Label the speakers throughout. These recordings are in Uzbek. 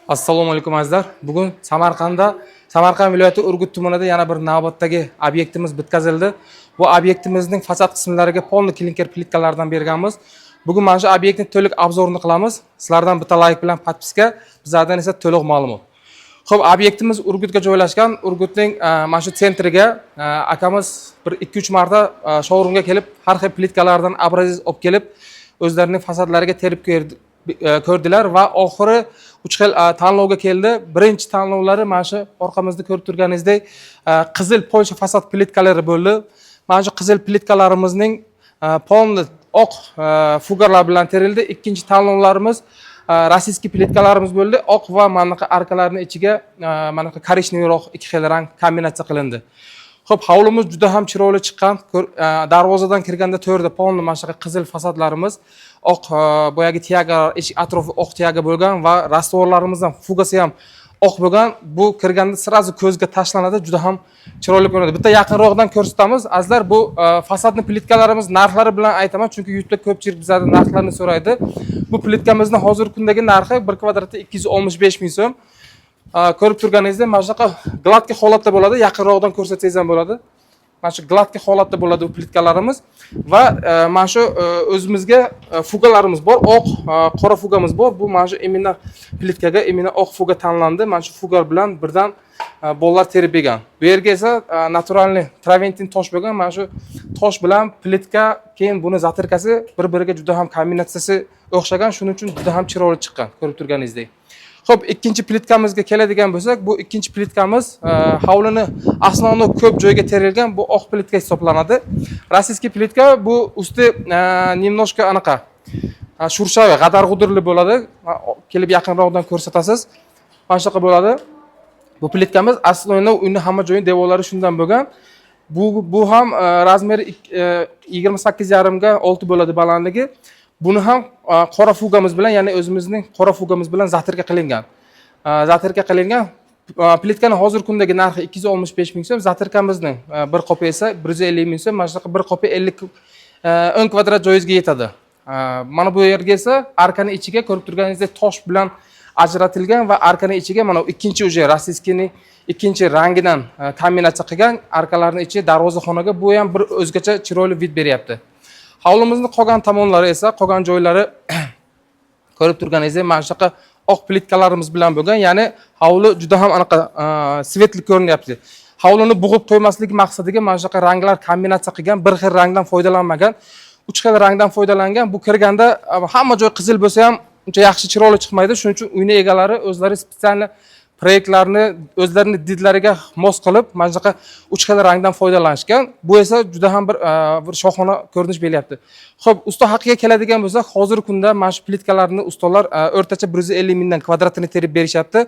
Speaker 1: Assalomu alaykum, azizlar. Bugun Samarqandda, Samarqand viloyati Urgut tumanida yana bir navbatdagi obyektimiz bitkazildi. Bu obyektimizning fasad qismlariga полный klinker plitkalardan berganmiz. Bugun mana shu obyektning to'liq обзор ini qilamiz. Sizlardan bitta layk bilan подписка, bizlardan esa to'liq ma'lumot. Xo'p, obyektimiz Urgutga joylashgan. Urgutning mana shu центр iga akamiz bir 2-3 marta showroomga kelib, har xil plitkalardan образец olib kelib, o'zlarining fasadlariga terib ko'rdilar va oxiri uch xil tanlovga keldi. Birinchi tanlovlari mana shu orqamizda ko'rib turganingizdek qizil Polsha fasad plitkalari bo'ldi. Mana shu qizil plitkalarimizning полный oq fugarlar bilan terildi. Ikkinchi tanlovlarimiz российский plitkalarimiz bo'ldi. Oq va mana bunaqa arkalarning ichiga mana bunaqa коричневый roq ikki xil rang kombinatsiya qilindi. Xo'p, hovlimiz juda ham chiroyli chiqqan. Darvozadan kirganda to'rda полный mana shunaqa qizil fasadlarimiz, oq boyagi тяга, eshik atrofi oq тяга bo'lgan va раствор larimizdan fugasi ham oq bo'lgan. Bu kirganda сразу ko'zga tashlanadi, juda ham chiroyli ko'rinadi. Bitta yaqinroqdan ko'rsatamiz. Azizlar, bu fasadni plitkalarimiz narxlari bilan aytaman, chunki YouTube'da ko'pchilik bizlardan narxlarni so'raydi. Bu plitkamizni hozirgi kundagi narxi bir kvadrati 265 ming so'm. Ko'rib turganingizdek, mana shunaqa гладкий holatda bo'ladi. Yaqinroqdan ko'rsatsangiz ham bo'ladi. Mana shu гладкий holatda bo'ladi bu plitkalarimiz va mana shu o'zimizga fugalarimiz bor, oq, qora fugamiz bor. Bu mana shu именно plitkaga именно oq fuga tanlandi. Mana shu fuga bilan birdan bolalar terib bergan. Bu yerga esa натуральный traventin tosh bo'lgan. Mana shu tosh bilan plitka, keyin buni затирка si bir-biriga juda ham kombinatsiyasi o'xshagan, shuning uchun juda ham chiroyli chiqqan, ko'rib turganingizdek. Xo'p, ikkinchi plitkamizga keladigan bo'lsak, bu ikkinchi plitkamiz hovlini основной ko'p joyga terilgan, bu oq plitka hisoblanadi. Российский plitka, bu usti немножко anaqa шершавый, g'adar-g'udurli bo'ladi. Kelib yaqinroqdan ko'rsatasiz. Mana shunaqa bo'ladi. Bu plitkamiz aslida uyni hamma joyi, devorlari shundan bo'lgan. Bu ham размер i 28,5 ga 6 bo'ladi balandligi. Buni ham qora fugamiz bilan, ya'ni o'zimizning qora fugamiz bilan затирка qilingan. Затирка qilingan. Plitkani hozirgi kundagi narxi 265 ming so'm, затирка mizni bir qopi esa 150 ming so'm. Mana shunaqa bir qopi 50 10 kvadrat joyingizga yetadi. Mana bu yerga esa arkani ichiga ko'rib turganingizdek tosh bilan ajratilgan va arkani ichiga mana bu ikkinchi уже российский ni ikkinchi rangidan kombinatsiya qilgan arkalarni ichi darvozaxonaga, bu ham bir o'zgacha chiroyli вид beryapti. Hovlimizni qolgan tomonlari esa, qolgan joylari ko'rib turganingizdek mana shunaqa oq plitkalarimiz bilan bo'lgan, ya'ni hovli juda ham anaqa светлый ko'rinyapti. Hovlini bo'g'ib qo'ymaslik maqsadiga mana shunaqa ranglar kombinatsiya qilgan, bir xil rangdan foydalanmagan, uch xil rangdan foydalangan. Bu kirganda hamma joy qizil bo'lsa ham uncha yaxshi, chiroyli chiqmaydi. Shuning uchun uyni egalari o'zlari специально proyektlarni o'zlarini didlariga mos qilib, mana shunaqa uch xil rangdan foydalanishgan. Bu esa juda ham bir shohona ko'rinish beryapti. Xo'p, usta haqiga keladigan bo'lsak, hozirgi kunda mana shu plitkalarni ustalar o'rtacha 150 mingdan kvadratini terib berishyapti.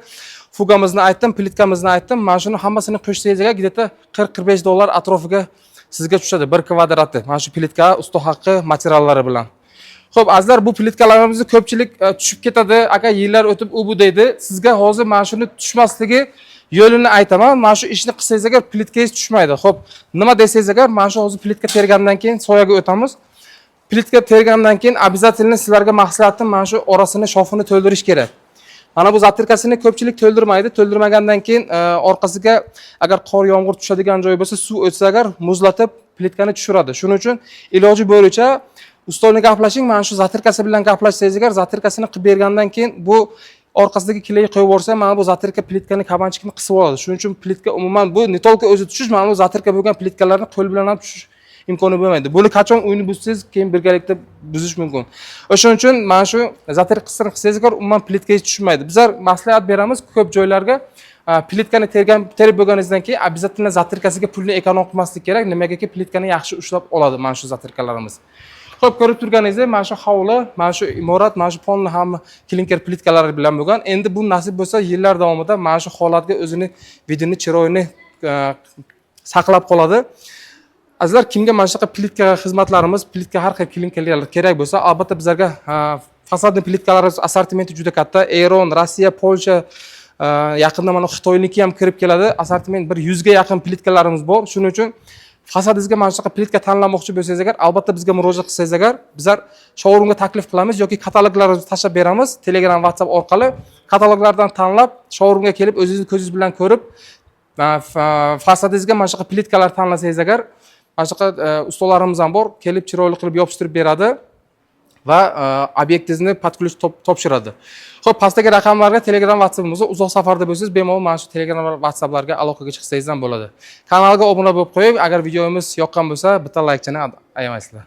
Speaker 1: Fugamizni aytdim, plitkamizni aytdim. Mana shuni hammasini qo'shsangiz agar, где-то 40-45 dollar atrofiga sizga tushadi bir kvadrati. Mana shu plitka, usta haqqi, materiallari bilan. Xo'p, azizlar, bu plitkalarimizni ko'pchilik tushib ketadi, aka, yillar o'tib u bu deydi. Sizga hozir mana shuni tushmasligi yo'lini aytaman. Mana shu ishni qilsangiz agar, plitkangiz tushmaydi. Xo'p, nima desangiz agar, mana shu hozir plitka tergandan keyin soyaga o'tamiz. Plitka tergandan keyin обязательно sizlarga maslahatim, mana shu orasini, shofini to'ldirish kerak. Mana bu затирка sini ko'pchilik to'ldirmaydi. To'ldirmagandan keyin orqasiga agar qor, yomg'ir tushadigan joy bo'lsa, suv o'tsa agar, muzlatib plitkani tushiradi. Shuning uchun iloji bo'yicha ustoni gaplashing, mana shu затирка si bilan gaplashsangiz agar, затирка sini qilib bergandan keyin bu orqasidagi клей qo'yib yuborsa, mana bu затирка plitkani, кабанчик ni qisib oladi. Shuning uchun plitka umuman bu не только o'zi tushish, mana bu затирка bo'lgan plitkalarni qo'l bilan ham tushish imkoni bo'lmaydi. Buni qachon uyni buzsangiz, keyin birgalikda buzish mumkin. O'shaning uchun mana shu затирка qismini qilsangiz agar, umuman plitkangiz tushmaydi. Bizlar maslahat beramiz ko'p joylarga, plitkani tergan, terib bo'lganingizdan keyin обязательно затирка siga pulni эконом qilmaslik kerak. Nimagaki plitkani yaxshi ushlab oladi mana shu затирка larimiz. Xo'p, ko'rib turganingizdek, mana shu hovli, mana shu imorat, mana shu polni hamma klinker plitkalari bilan bo'lgan. Endi bu nasib bo'lsa, yillar davomida mana shu holatga o'zini вид ini, chiroyini saqlab qoladi. Azizlar, kimga mana shunaqa plitka xizmatlarimiz, plitka, har xil klinkerlar kerak bo'lsa, albatta bizlarga фасадный plitkalarimiz assortimenti juda katta. Eron, Rossiya, Polsha, yaqinda mana Xitoyniki ham kirib keladi. Assortiment bir 100 ga yaqin plitkalarimiz bor. Shuning uchun Fasadingizga mana shunaqa plitka tanlamoqchi bo'lsangiz agar, albatta bizga murojaat qilsangiz agar, bizlar showroomga taklif qilamiz yoki kataloglarimizni tashlab beramiz Telegram, WhatsApp orqali. Kataloglardan tanlab, showroomga kelib, o'zingizni ko'zingiz bilan ko'rib, fasadingizga mana shunaqa plitkalar tanlasangiz agar, mana shunaqa ustalarimiz ham bor, kelib chiroyli qilib yopishtirib beradi va obyektingizni под ключ topshiradi. Xo'p, pastdagi raqamlarga Telegram, WhatsAppimiz, uzoq safarda bo'lsangiz, bemalol mana shu Telegram va WhatsApplarga aloqaga chiqsangiz ham bo'ladi. Kanalga obuna bo'lib qo'yib, agar videomiz yoqqan bo'lsa, bitta laykchani ayamaysizlar.